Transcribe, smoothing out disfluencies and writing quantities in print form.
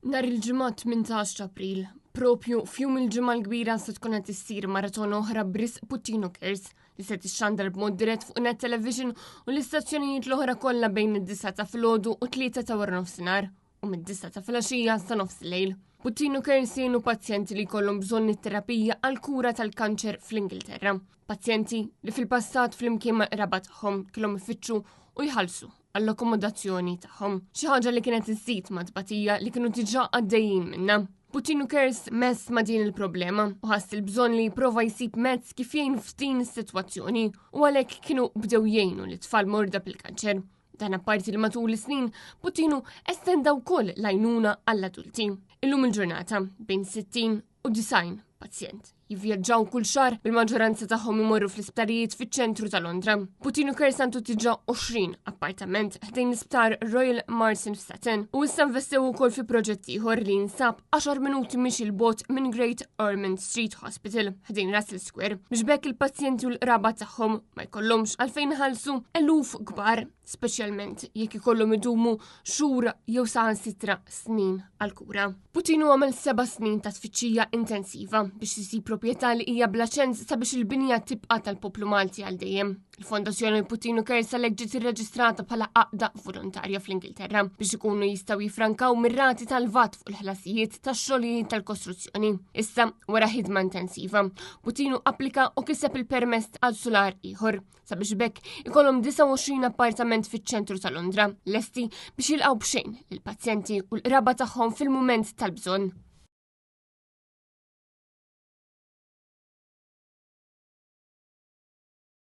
Nhar il-Ġimgħa 18 ta' April, propju f'jum il-Ġimgħa l-Kbira se tkun qed issir maratona oħra b'risq Puttinu Cares li se tixxandar b'mod dirett fuq Net Television u l-istazzjonijiet l-oħra kollha bejn id-disgħa ta' filgħodu u tlieta ta' wara nofsinhar u mid-disgħa ta' filgħaxija sa nofs lejl. Puttinu Cares jgħinu pazjenti li jkollhom bżonn it-terapija għal kura tal-kanċer fl-Ingilterra. Pazjenti li fil-passat flimkien mal-qraba tagħhom kellhom ifittxu u jħallsu għall-akkomodazzjoni tagħhom. Xi ħaġa li kienet iżżid ma' tbatija li kienu diġà għaddejjin minnha. Puttinu Cares mess ma' din il-problema u ħass il-bżonn li jipprova jsib mezz kif jgħin f'din is-sitwazzjoni u għalhekk kienu bdew jgħinu li tfal morda bil-kanċer. Dan apparti li matul is-snin Puttinu estenda wkoll l-għajnuna għall-adulti. Illum il-ġurnata bejn 60 u 90 pazjent jivvjaġġaw kull xahar bil-maġġoranza tagħhom imorru fl-isptarijiet fiċ-ċentru ta' Londra. Puttinu Cares għandu diġà 20 appartament ħdejn l-isptar Royal Marsden f'Sutton u issa investew ukoll fi proġett ieħor li jinsab 10 minuti mixi 'l bogħod minn Great Ormond Street Hospital ħdejn Russell Square biex b'hekk il-pazjenti u l-qraba tagħhom ma jkollhomx għalfejn iħallsu eluf kbar speċjalment jekk ikollhom idumu xhur jew saħansitra snin għall-kura. Puttinu għamel seba' snin ta' tfittxija intensiva biex isib proprjetà li hija bla ċens sabiex il-binja tibqa' tal-poplu Malti għal dejjem. Il-Fondazzjoni Puttinu Cares għalhekk ġiet irreġistrata bħala għaqda volontarja fl-Ingilterra biex ikunu jistgħu jifrankaw mir-rati tal-VAT fuq il-ħlasijiet tax-xogħlijiet tal-kostruzzjoni. Issa, wara ħidma intensiva, Puttinu applika u kiseb il-permess għal sular ieħor sabiex b'hekk ikollhom 29 appartament fiċ-ċentru ta' Londra, lesti biex jilqgħu b'xejn lill-pazjenti u l-qraba tagħhom fil-mument tal-bżonn.